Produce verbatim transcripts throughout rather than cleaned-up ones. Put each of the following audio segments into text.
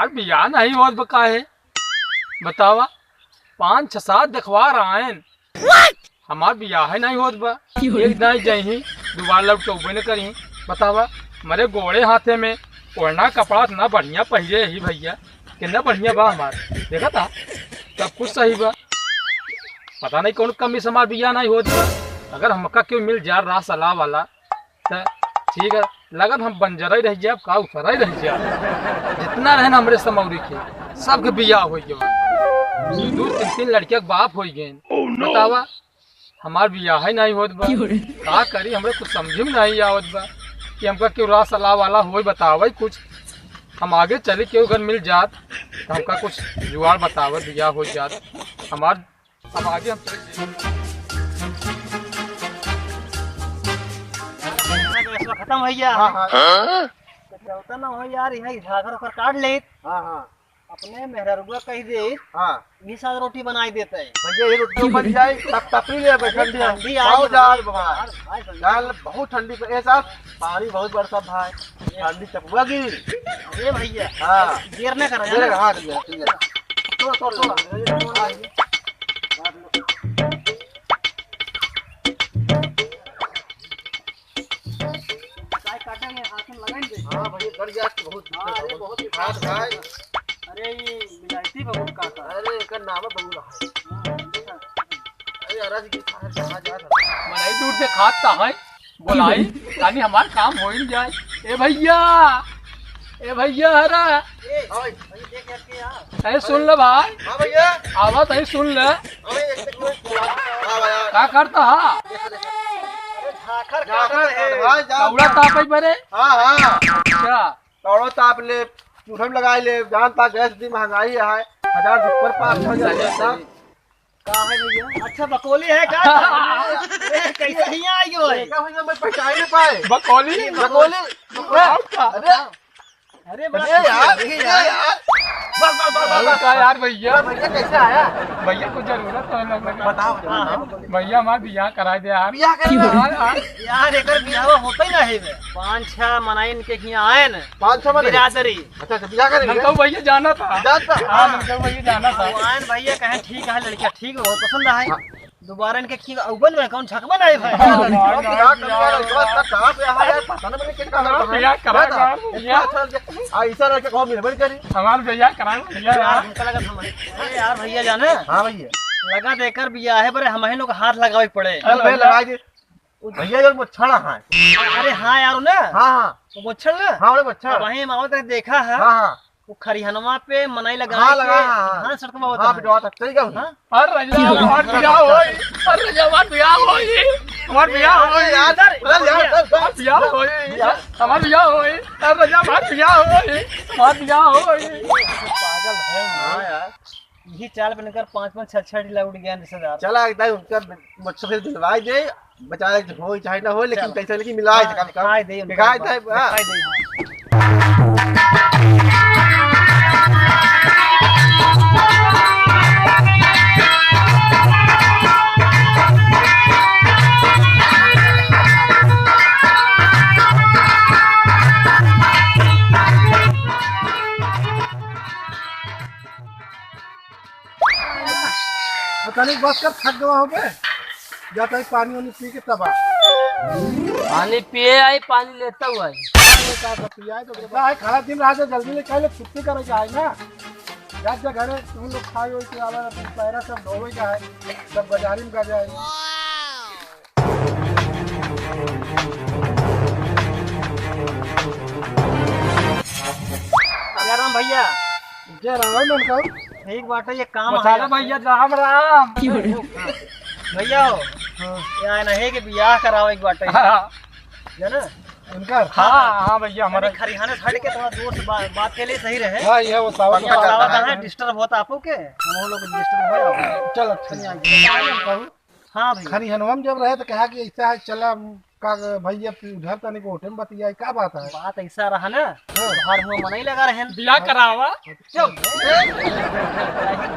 अब बियाह नहीं होत बा काहे? बतावा, पाँच छह सात देखवार आएन, हमार बियाह ही नहीं होत बा। एक दाई जइहीं, दुबारा लौट के उबे न करिहीं। बतावा, मरे गोड़े हाथे में ओढ़ना कपड़ा इतना बढ़िया पहिरे ही भइया, कितना बढ़िया बा हमार। देखा था, सब कुछ सही बा। पता नहीं कौन कमी से हमार बियाह नहीं होत बा। अगर हमका केहू मिल जा राह सलाह वाला, त ठीक है, लगत हम बंजरई रह जाब, का उसरई रह जाब। जितना रहन हमरे समौरी के, सबके बियाह होइ गवा। दू तीन तीन लड़किया के बाप होइ गए। बतावा, हमार बियाह ही नहीं होत बा। का करी, हमरे कुछ समझ में नहीं आवत बा कि हमका केहू राह सलाह वाला होई, बतावे कुछ। हम आगे चली केहू अगर मिल जात, त हमका कुछ जुगाड़ बतावे, बियाह हो जात। हमार अब आगे हम चले जाएंगे। गैसवा खत्म भइया। हाँ, हाँ। तो चलता ना हो यार, यहाँ झाखर ओखर काट लेत। हाँ, हाँ। अपने मेहररुआ कहि देत, हाँ। ये साथ रोटी बनाई देते हैं। भइया, ये रोटी बन जाए, तब तपी ले, ठंडी ठंडी आई आओ है। जाओ बाबा। अरे भाई, ठंडी। यार, बहुत ठंडी पे, ए साहब, पानी बहुत बरसा भाई, ठंडी चपुआ गिरी। अरे भइया, हाँ। देर ना करो, देर, जाना। हाँ, ठीक है, ठीक है। थोड़ा, थोड़ा, थोड़ा। चाय काटेंगे, हाथ में लगाएंगे। हाँ भइया, गड़ गैस तो बहुत दिक्कत हाँ, अरे है। बहुत ही खास खास। भाई। अरे ये विलायती बबुल का था। अरे एकर नाम है बबुल है। हाँ, देखा। अरे यार, आज की खाना कहाँ जा रहा है? मनई दूर से खात ता है, बोलाई, तानी हमार काम हो ही जाए। ए भइया, ए भइया हरा। ए, हाँ भाई। भाई देख यार के यार। अरे सुन ले भाई। हाँ भइया। आवा तही सुन ले। हाँ भाई, एक सेकंड। हाँ भाई, हाँ। का करता हा? देखो, देखो। अरे झाखर झाखर काटत है। भाई, जा। कौड़ा तापे बरे? हाँ, हाँ। अच्छा। कौड़ो ताप ले, चूल्हा में लगाई ले, जानता गैस दी महंगाई है, हजार से ऊपर पार हो जाए सही, सब। सही। का है भइया? अच्छा, बकौली है का? ए, कैसे हियाँ आई गयो है? देखा भइया, मैं पहचान नहीं पाए। बकौली? बकौली? बकौली? अरे, अरे, बड़ा अरे यार, खुशी अरे है। यार। बस, बस, बस, बस, अरे बस। का यार भइया? अरे भइया, कैसे आया? भइया, कुछ जरूरत तो है लगता है। बताओ, हाँ, बताओ। हाँ। भइया, हमार बियाह कराए दे यार। बियाह करे ना? यार, यार। यार, एकर बियाह होता ही ना है बे। पाँच छह मनई इनके हियाँ आए न। पाँच छह मनई? बिरादरी। अच्छा, अच्छा, बियाह करे भइया? नंदू भइया जाना था। जानता? हाँ, नंदू भइया जाना था। वो आए न भइया, कहें ठीक है, लड़कियाँ ठीक है, बहुत पसंद है। हाँ। दोबारा इनके की अउबन में कौन छकबन आए भाई? हाँ, हाँ, हाँ, हाँ, हाँ। कहाँ पे आया यार? पता नहीं मैंने कितना हाँ, भैया, करा, करा, भैया। इतना अच्छा लड़का, आ, ऐसा लड़का कहो मिलबे नहीं करी। हमार भैया, करा, भैया, यार, यार। हमका लगा था, अरे यार, भैया जाने? हाँ, भैया। लगा देकर बियाहे बरे हमही लोग हाथ लगावे के पड़े। अरे, भैया, लगा दे। भैया, यार, वो छड़ा है। अरे हाँ यार, ना? हाँ, हाँ। वो छड़ा ना? हाँ, वो छड़ा। वहीं हम आवत रहे, देखा है। हाँ, हाँ। वो खरिहनवा पे मनई लगा हाँ, के लगा, हाँ, हाँ। धान सड़कवा होता हाँ, है। बिटवा तक चल गया। हाँ? अरे रजा, हमार बियाह होई। अरे रजा, हमार बियाह होई। हमार बियाह होई। यार, अरे यार, हमार बियाह होई। यार। हमार बियाह होई। अरे रजा, हमार बियाह होई। हमार बियाह होई। पागल है। हाँ यार। यही चाल पे निकर पाँच पाँच छह छह ढीला उठ गया रिश्तेदार। चला, एक दाई उनका बच्चों से दिलवाई दे। बेचारे के होई चाहे ना होई, लेकिन चल। कैसे लेकिन मिलाए हाँ, कम से कम। दिखाई दे उनका दिखाई दे, हाँ। दिखाई दे, हाँ। तनिक बस कर, थक गवा होबे। जा तनी पानी वानी पी के तब आ। पानी पिए आई, पानी लेता हुआ आई। पानी का सब पियाए तो बा है, खाना दिन रहा, जल्दी ले, काहे ले छुट्टी करे के है ना। जा, जा घरे, तुम लोग खाए होई के आवा, अपन पैरा सब धोवे का है, सब बाजारी में का जाए। जय राम भैया। जय राम, मन का? ठीक बाटे, ये काम बता है दे भैया, राम राम। भैया हो, हाँ। यार नहीं कि बियाह करावे के बाटे। हाँ। जाना? उनका? हाँ, हाँ भैया, हमारा तनी खरिहाने से हट के थोड़ा दूर से बा-, बात के लिए सही रहे। हाँ, ये वो सावन ये का सावन है, disturb होता आपको के? हम लोग disturb हो। चलो, अच्छा। हाँ भैया। खरिहनवा में जब रहे तो कहा कि ऐसा है, चला का भैया उधर तनी गोटे में बतियाई, का बात है? बात ऐसा रहा ना, हाँ। बाहर हुआ मनई लगा रहे हैं। बियाह करावा। चुप।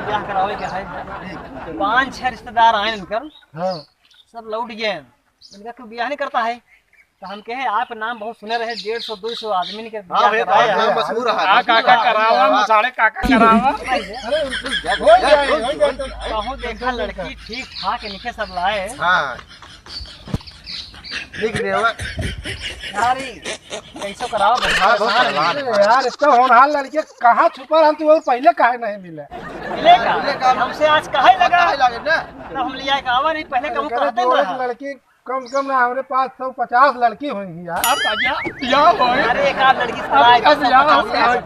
बियाह करावे के है। पांच छह रिश्तेदार आए इनकर। हाँ। सब लौट गए। इनका क्यों बियाह नहीं करता है? हम कहे, आप नाम बहुत सुने रहे, डेढ़ सौ, दो सौ आदमी के हाँ, बियाह भैया, कराया बहुत है। नाम मशहूर है। का, का, का करावा, हाँ। मसाले का, का करावा। अरे, हो जाए, हो जाए, तो कहूँ देखा, लड़की ठीक ठाक इनके सब लाए। हाँ। लिख दे, वा। यार, ई कैसे करावा, बहुत हाँ, बहुत परेशान है। परेशान है। अरे यार, इतना होनहार लड़की कहाँ छुपा रहा, तू और पहले काहे नहीं मिले? मिले का? मिले का? हमसे आज काहे लगा? काहे लगे ना? तो हम लिया के आवा नहीं, पहले कहूँ अरे, कहते जो ना एक रहा। लड़की कम से कम ना, हमरे पास सौ पचास लड़की होइगी यार। अब भैया, बियाह होई। अरे, एक आध लड़की से अब लाए, अब बियाह होई।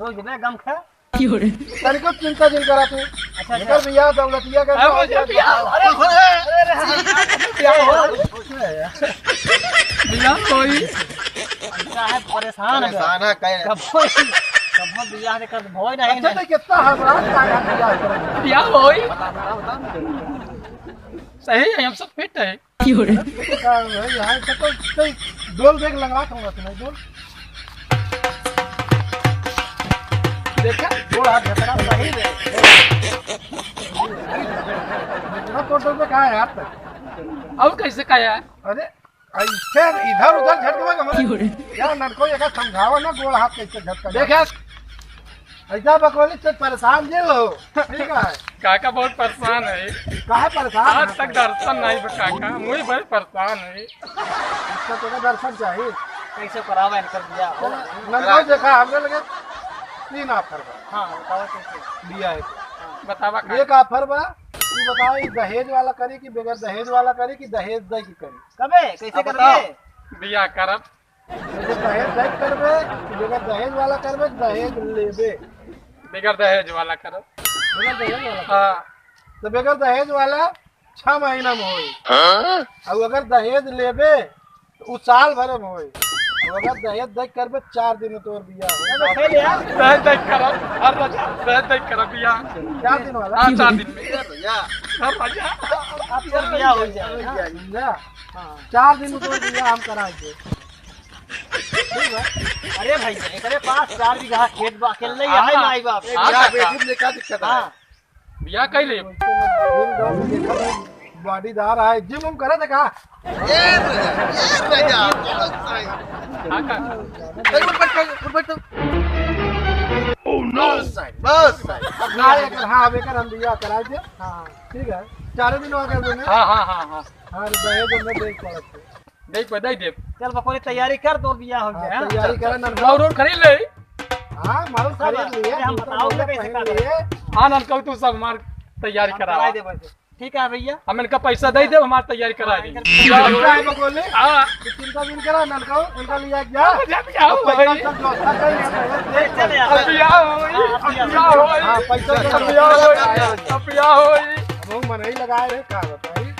रोज ना गम खा। तनिको चिंता जिन करा तू। अच्छा, अच्छा। एकर बियाह दौलतिया का अब हो जाए। बियाह, अरे, अरे, अरे, बियाह होई। बियाह होई। ऐसा है, परेशान है। परेशान है, कहे। कब होई, कब होई बियाह रे, कब होई नहीं, अच्छा, नहीं। तो कितना हड़बड़ा, क्या, क्या बियाह करेंगे? बियाह होई। बता, बता, बता। सही है, हम सब फिट है। का भाई, यहाँ से तो कोई डोल देख लगा था, तुम्हें डोल। देखा, गोड़ हाथ घसरा सही रे। इतना तो डोल में कहा है यार तक? और कैसे कहा है? अरे, ऐसे इधर उधर झटकवा के हमारे। क्यों रे? यार, ननको एका समझावा ना, गोड़ हाथ कैसे झटका देख जाता। यार, ऐसा बकौली से परेशान जे हो, ठीक है? काका बहुत परेशान है। काहे परेशान आज है? तक दर्शन नहीं बा काका, मुई बड़े परेशान है। इसका तो दर्शन चाहिए। कैसे करावा इनकर बियाह हो? नंदो देखा, हमरे लगे तीन offer बा। हाँ, बतावा कैसे? बियाह है। बतावा का? एक offer बा, तू बताओ, ई दहेज वाला करी कि बगैर दहेज वाला करी कि दहेज दे के करी? कबे? कैसे अब करबे? बताओ। बियाह करब। जैसे दहेज दे के करबे, कि बगैर दहेज वाला करबे, दहेज लेबे? बगैर दहेज वाला करब। बगैर दहेज वाला करबे। हाँ। तो बगैर दहेज वाला छह महीना में होई। हाँ? और अगर दहेज लेबे, तो उ साल भर में होई। और अगर दहेज दे के करबे, चार दिन में तोर बियाह होई। चलो, खेल यार। दहेज दे के करब, हर राजा, दहेज दे के करब बियाह। चार दिन वाला? हाँ, चार दिन में। ए भैया। हर राजा। आप तोर बियाह हो जाए, हो हाँ। जाए, समझा? हाँ। चार दिन में तोर बियाह हम करा दे। ठीक बा? अरे भैया, एकरे पास चार बीघा खेत बा, अकेले ही हाँ, है हाँ। माई बाप। ए, हाँ, बियाह काका। बेटी में का दिक्कत है? हाँ। बियाह कैले? Gym body दार है, gym उम करे थे का? ए भैया, ए भैया, बहुत सही। हाँ, काका। ए, उठ बैठ, उठ बैठ। Oh, no! बहुत सही, बहुत सही। अब ना, एकर, हाँ, अब एकर हम बियाह कराए दे। हाँ। ठीक है, चारों दिन हो गए दोनों। हाँ, हाँ, हाँ, हाँ। हाँ, दहेज में देख पड़त है। देख पे, दे देब। चल बकोली, तैयारी कर, तोर बियाह हो हाँ, जाए, हाँ? तैयारी चल, करे चल। ननकऊ। और, और खरीद ले। हाँ, माल सब खरीद लिए, अरे, हम जूता बताओ मोजा ना कैसे पहन करबे। लिए। हाँ, ननकऊ, तू सब हमार तैयारी हम करा। कराई देबे। ठीक है भैया। हम इनका पैसा दे देब, हमार तैयारी करा हाँ, दी। इनकर पैसा है बकोली। हाँ। तू चिंता जिन करा, ननकऊ, इनका लिया जा। अब बियाह अब पैसा होई। सब व्यवस्था कर लिया, दहेज दे चल यार। अब बियाह होई, हाँ, अब अब बियाह बियाह होई। हाँ, पैसा अब बियाह होई, अब बियाह होई। अब वो मनई लगाए रहे, का बताई?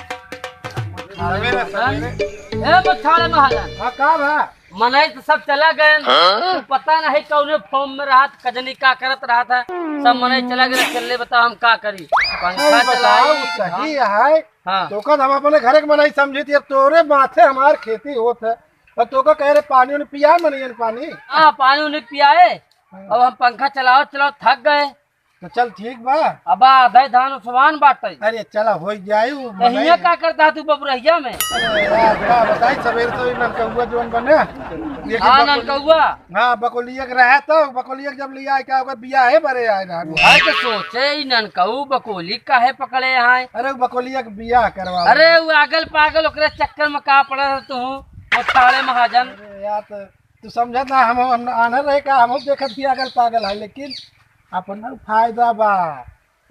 सवेरे, सवेरे। ए, मोछाले महाजन। हाँ, का बा? मनई तो सब चला गए। हाँ? तो पता नहीं कौने form में रहत, कजनी का करत रहत है। सब मनई चला गए, चल ले बताओ हम का करी? पंखा अरे बताओ, चलाई। सही है। हाँ। तो कद हम अपने घर के मनई समझी थी, अब तोरे माथे हमार खेती होत है। और तो का कह रहे पानी उन्हें पिया मनई पानी? हाँ, पानी उन्हें पियाए। हाँ। अब हम पंखा चलाओ, चलाओ थक गए। तो चल ठीक बा। अब आधा ही धान उसवान बाटे। अरे चला, हो जाई, उ तो हियाँ मनई का करता है तू बबुरहिया में? अरे यार, का बताई, सवेरे से ही ननकउआ जोन बने। ये कि हाँ, बकुल-, ननकउआ। हाँ, बकुलिया के रहे तो, बकुलिया के जब लिया है, का ओकर बियाहे बरे आए रहन। भाई तो सोचे, ई ननकऊ बकोली काहे पकड़े आए? अरे, उ बकुलिया के बियाह करवा अरे, ले। उ आगल पागल ओकरे चक्कर में का पड़ा है तू, मोछाले महाजन। अरे यार, तो तू समझत ना, हम, हम आन्हर रहे का, हम देखत भी आगल पागल है, लेकिन अपना फायदा बा।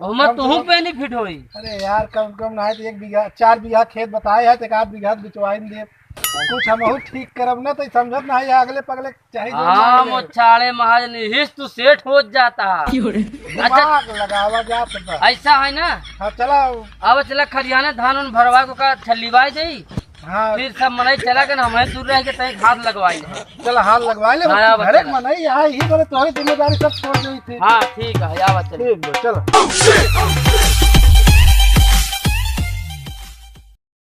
ओमा हम तोहू तो benefit होई। अरे यार, कम कम ना है तो एक बीघा, चार बीघा खेत बताए है, तो एक आध बीघा बिचवाइन दे। कुछ हमहू ठीक करब ना, तो समझत ना है, अगले पगले चाहे जो हाँ, ना मिले। मोछाले महाजन, यही से तू सेठ हो जाता। क्यों रे? अच्छा। दिमाग लगावा जात बा। ऐसा है ना? हाँ, चला। अब चला खरियाने धान उन भरवा को का छल्लीवाई देई। हाँ। फिर सब मनई चला गए ना, हमें दूर रह के तय हाथ लगवाई ले। चल, हाथ लगवा ले, हाँ, बच्चा। घरे मनई यहाँ ही बोले, तोहरे जिम्मेदारी सब छोड़ दी थी। हाँ, ठीक है, आवा चल। ठीक बा, चल।